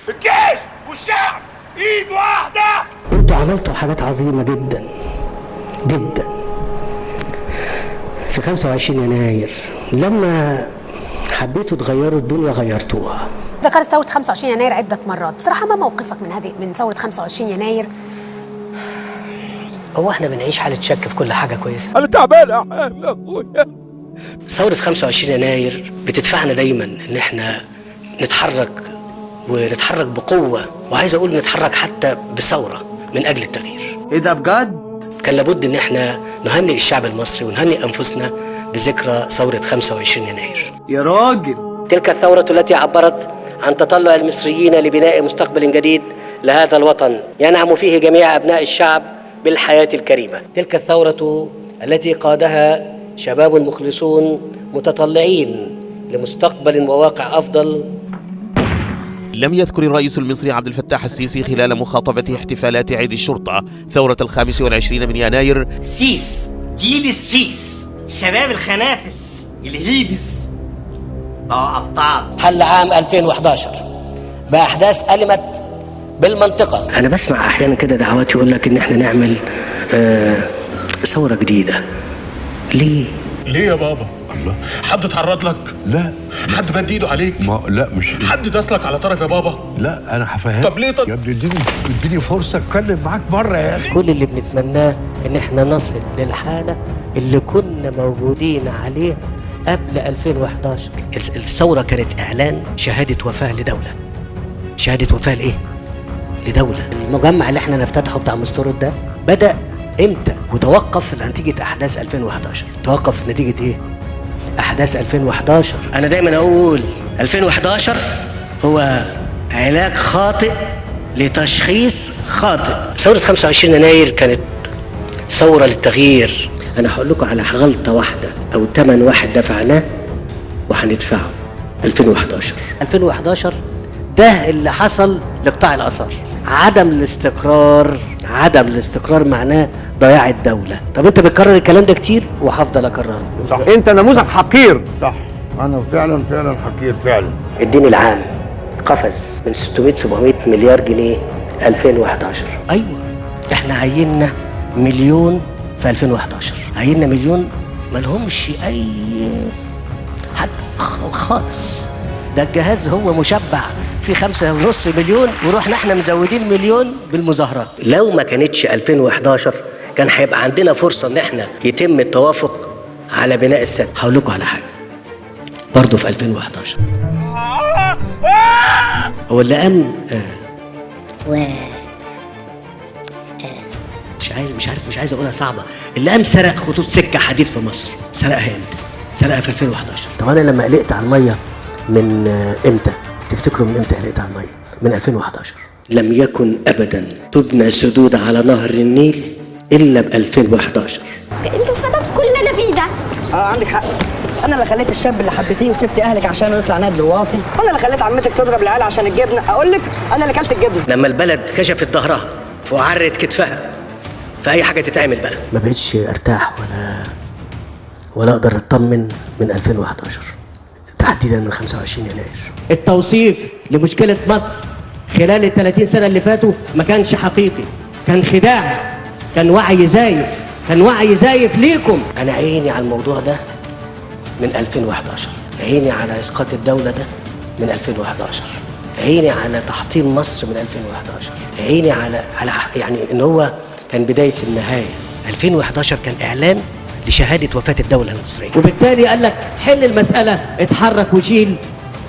الجيش والشعب ايد واحدة. انتوا عملتوا حاجات عظيمة جدا جدا في 25 يناير لما حبيتوا تغيروا الدنيا غيرتوها. ذكرت ثورة 25 يناير عدة مرات، بصراحة ما موقفك من هذه من ثورة 25 يناير؟ هو احنا بنعيش حالة شك في كل حاجة كويسة. انا تعبان يا اخويا. ثورة 25 يناير بتدفعنا دايما ان احنا نتحرك ونتحرك بقوة، وعايز اقول نتحرك حتى بثورة من اجل التغيير. ايه ده بجد؟ كان لابد ان احنا نهنئ الشعب المصري ونهنئ انفسنا بذكرى ثورة 25 يناير. يا راجل، تلك الثورة التي عبرت عن تطلع المصريين لبناء مستقبل جديد لهذا الوطن ينعم فيه جميع أبناء الشعب بالحياة الكريمة. تلك الثورة التي قادها شباب مخلصون متطلعين لمستقبل وواقع أفضل. لم يذكر الرئيس المصري عبد الفتاح السيسي خلال مخاطبته احتفالات عيد الشرطة ثورة 25 من يناير. سيس، جيل السيس، شباب الخنافس الهيبس بقوا أبطال. حل عام 2011 بأحداث ألمت بالمنطقة. أنا بسمع أحيانا كده دعوات يقول لك إن إحنا نعمل ثورة جديدة. ليه؟ ليه يا بابا؟ الله، حد اتعرض لك؟ لا. حد مد ايده عليك؟ ما لا، مش حد داس لك على طرف يا بابا؟ لا، انا هفهمك. طب ليه؟ طب يا ابني اديني فرصة اتكلم معاك مرة يا اخي. كل اللي بنتمناه إن إحنا نصل للحالة اللي كنا موجودين عليها قبل 2011. الثورة كانت إعلان شهادة وفاة لدولة. شهادة وفاة لإيه؟ لدولة. المجمع اللي احنا نفتتحه بتاع مستورد ده بدأ امتى وتوقف نتيجة أحداث 2011؟ توقف نتيجة إيه؟ أحداث 2011. أنا دايما أقول 2011 هو علاج خاطئ لتشخيص خاطئ. ثورة 25 يناير كانت ثورة للتغيير. أنا هقول لكم على غلطة واحدة أو تمن واحد دفعناه وهندفعه 2011. 2011 ده اللي حصل لقطاع الآثار. عدم الاستقرار، عدم الاستقرار معناه ضياع الدولة. طب أنت بتكرر الكلام ده كتير وهفضل أكرره. صح. انت نموذج حقير. صح، انا فعلا حقير فعلا. الدين العام قفز من 600 700 مليار جنيه 2011. ايوه، احنا عيننا مليون في 2011، عيننا مليون ما لهمش اي حد خالص. ده الجهاز هو مشبع في 5.5 مليون، ورحنا احنا مزودين مليون بالمظاهرات. لو ما كانتش 2011 كان هيبقى عندنا فرصة ان احنا يتم التوافق على بناء السد. هقول لكم على حاجة برضه في 2011 هو اللي قام و مش عايز اقولها صعبة، اللي قام سرق خطوط سكة حديد في مصر. سرقها امتى؟ سرقها في 2011. طب انا لما قلقت على المية من امتى؟ تفتكروا من امتى قلقت على المية؟ من 2011. لم يكن ابدا تبنى سدود على نهر النيل الا ب 2011. انت السبب في كل اللي انا فيه ده. عندك حق، انا اللي خليت الشاب اللي حبيتيه وسبت اهلك عشانه يطلع ندل واطي، انا اللي خليت عمتك تضرب العيال عشان الجبنة، اقول لك انا اللي كلت الجبنة. لما البلد كشفت ظهرها وعرت كتفها فأي حاجة تتعمل بقى. ما بقتش ارتاح ولا اقدر اطمن من 2011 تحديدا من 25 يناير. التوصيف لمشكلة مصر خلال ال 30 سنة اللي فاتوا ما كانش حقيقي، كان خداع، كان وعي زايف، كان وعي زايف ليكم. انا عيني على الموضوع ده من 2011، عيني على اسقاط الدولة ده من 2011، عيني على تحطيم مصر من 2011، عيني على يعني ان هو كان بداية النهاية. 2011 كان إعلان لشهادة وفاة الدولة المصرية، وبالتالي قال لك حل المسألة، اتحرك وشيل،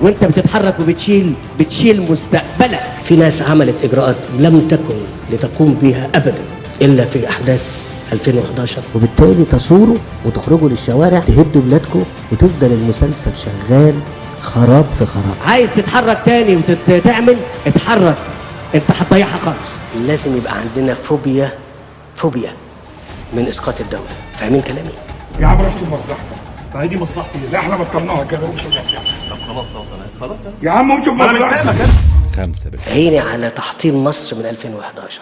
وانت بتتحرك وبتشيل بتشيل مستقبلك. في ناس عملت إجراءات لم تكن لتقوم بها أبدا إلا في أحداث 2011، وبالتالي تصوروا وتخرجوا للشوارع تهدوا بلادكم وتفضل المسلسل شغال خراب في خراب. عايز تتحرك تاني وتعمل، اتحرك، انت هتضيعها خالص. لازم يبقى عندنا فوبيا من اسقاط الدولة. فاهمين كلامي؟ يا عم روح شوف مصلحتك. ما هي دي مصلحتي. لا احنا بطلناها كده، روح شوف مصلحتك. طب خلاص خلاص يا عم، قوم شوف انا مش مصلحتك. فاهمك. عيني على تحطيم مصر من 2011.